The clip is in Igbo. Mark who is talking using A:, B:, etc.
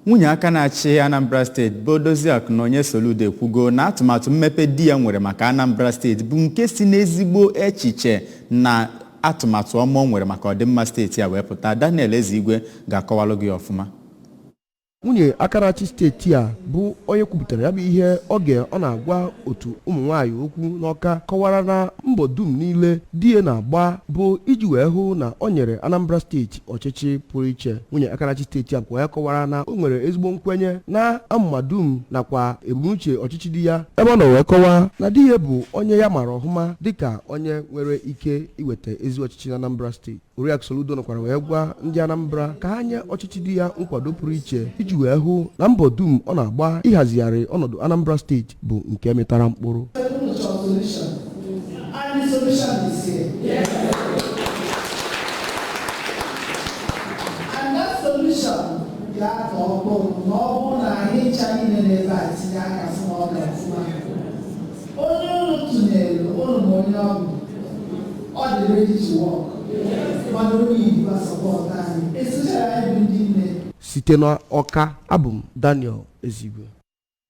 A: Nwunye aka na-achị Anambra Steeti bụ Odoziakụ Nonye Soludo ekwugo na atụmatụ mmepe di ya nwere maka Anambra Steeti bụ nke si n'ezigbo echiche na atụmatụ ọma o nwere maka ọdịmma steeti a wee pụta. Daniel Ezeigwe ga-akọwalụ gị ọfụma.
B: Nwunye aka na-achị steeti a bụ onye kwupụtara ya bụ ihe oge ọ na-agwa otu ụmụ nwaanyị okwu n'Ọka, kọwara na mbọ dum niile di ya na-agba bụ iji wee hụ na o nyere Anambra Steeti ọchịchị pụrụ iche. Nwunye aka na-achị steeti a bụkwa ya kọwara na o nwere ezigbo nkwenye na amụma dum nakwa ebumnuche ọchịchị di ya, ebe ọ nọ wee kọwaa na di ya bụ onye ya mara ọhụma dịka onye nwere ike iweta ezi ọchịchị na Anambra Steeti. Oriakụ Soludo nọkwara wee gwa ndị Anambra ka ha nye ọchịchị di ya nkwado pụrụ iche iji wee hụ na mbọ dum ọ na-agba ịhazigharị ọnọdụ Anambra Steeti bụ nke mịtara mkpụrụ.
C: Unu chọrọ solution, and the solution is here. And that solution ga-atọ mkpụrụ ma ọ bụrụ na anyị ncha niile n'ebe a tinye aka fụ na ọ ga ọfụma. Onye unu tụnyere unu ma onye ọ bụ, ọ dị ready to work. Mana onye Igbo support anyị, especially anyị bụ ndị nne.
B: Site n'Ọka, abụ m Daniel Ezigwe.